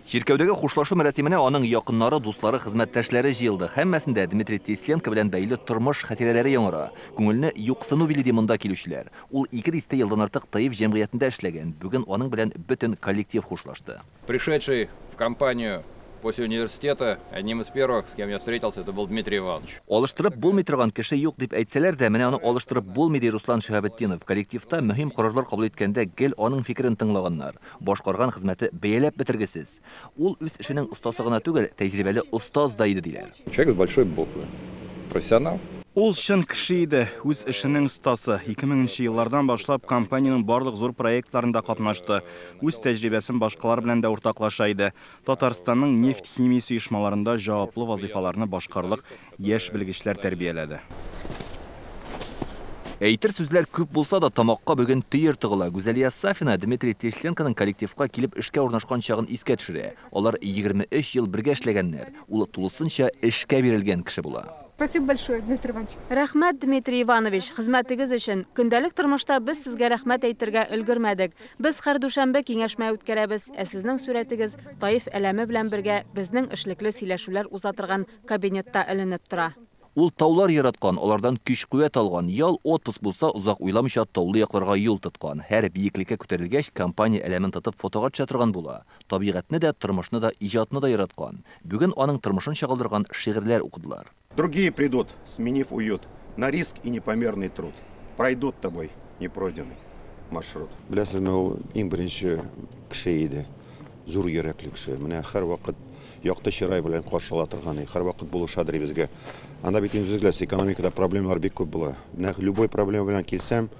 Чиркәүдәге хушлашу мәрасименә аның якыннары, дуслары, хезмәттәшләре җыелды. Һәммәсендә Дмитрий Тесленко белән бәйле тормыш хатирәләре яңара. Күңелне юксыну били ди монда килүчеләр. Ул 2 дистә елдан артык ТАИФ җәмгыятендә эшләгән. Бүген аның белән бөтен коллектив хушлашты. Пришедший в компанию после университета, одним из первых, с кем я встретился, это был Дмитрий Иванович. Алыштырып булмый торган кеше юк дип әйтсәләр дә, менә аны алыштырып булмый ди Руслан Шиһабетдинов. Коллективта мөһим карарлар кабул иткәндә гел аның фикерен тыңлаганнар. Башкарган хезмәте бәяләп бетергесез. Ул үз эшенең остасы гына түгел, тәҗрибәле остаз да иде диләр. Человек с большой буквы. Профессионал. Ул чын кеше иде, үз эшенең остасы. 2000 еллардан башлап компаниянең барлык зур проектларында катнашты. Үз тәҗрибәсен башкалар белән дә уртаклаша иде. Татарстанның нефть химиясе оешмаларында җаваплы вазифаларны башкарырлык яшь белгечләр тәрбияләде. Әйтер сүзләр күп булса да, тамакка бүген төер тыгыла. Гүзәлия Сафина Дмитрий Тесленконың коллективка килеп эшкә урнашкан чагын искә төшерә. Алар 23 ел бергә эшләгәннәр. Ул тулысынча эшкә бирелгән кеше була. Спасибо большое, Дмитрий Иванович. Рәхмәт, Дмитрий Иванович, хезмәтегез өчен. Көндәлек тормышта без сезгә рәхмәт әйтергә өлгермәдек. Без һәр дүшәмбе киңәшмә үткәрәбез, ә сезнең сурәтегез ТАИФ әләме белән бергә безнең эшлекле сөйләшүләр уза торган кабинетта эленеп тора. Ул таулар яраткан, алардан көч-куәт алган. Ял, отпуск булса, озак уйламыйча таулы якларга юл тоткан. Һәр биеклеккә күтәрелгәч, компания әләмен тотып фотога төшә торган була. Табигатьне дә, тормышны да, иҗатны да яраткан. Бүген аның тормышын чагылдырган шигырьләр укыдылар. Другие придут, сменив уют, на риск и непомерный труд. Пройдут тобой непройденный маршрут. Беләсезме, ул иң беренче кеше иде. Зур йөрәкле кеше. Менә һәрвакыт якты чырай белән каршы ала торган, һәрвакыт булышадыр безгә. Анда бит инде үзегез беләсез, экономикада проблемалар бик күп була. Менә любой проблема белән килсәм,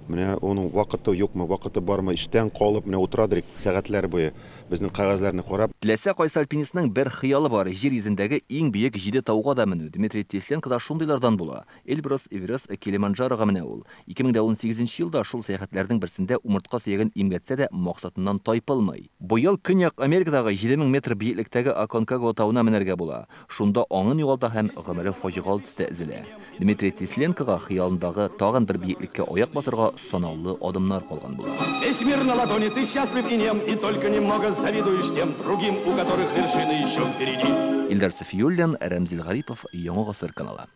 менә аның вакыты юкмы, вакыты бармы, эштән калып, менә утырадыр сәгатьләр буе безнең кәгазьләрне карап. Теләсә кайсы альпинистның бер хыялы бар: җир йөзендәге иң биек 7 тауга да менү. Дмитрий Тесленко да шундыйлардан була. Эльбрус, Эверест, Килиманджарога менә ул. 2018 елда шул сәяхәтләрнең берсендә умыртка сөяген имгәтсә дә, максатыннан тайпылмый. Быел Көньяк Америкадагы 7000 метр биеклектәге Аконкагуа тавына менәргә була. Шунда аңын югалта һәм гомере фаҗигалы төстә өзелә. Дмитрий Тесленкога хыялындагы тагын бер биеклеккә аяк басарга санаулы адымнар калган була. Весь мир на ладони, ты счастлив и нем, и только немного завидуешь тем другим, у которых вершины еще впереди. Илдар Софиуллин, Рәмзил Гарипов, Яңа Гасыр каналы.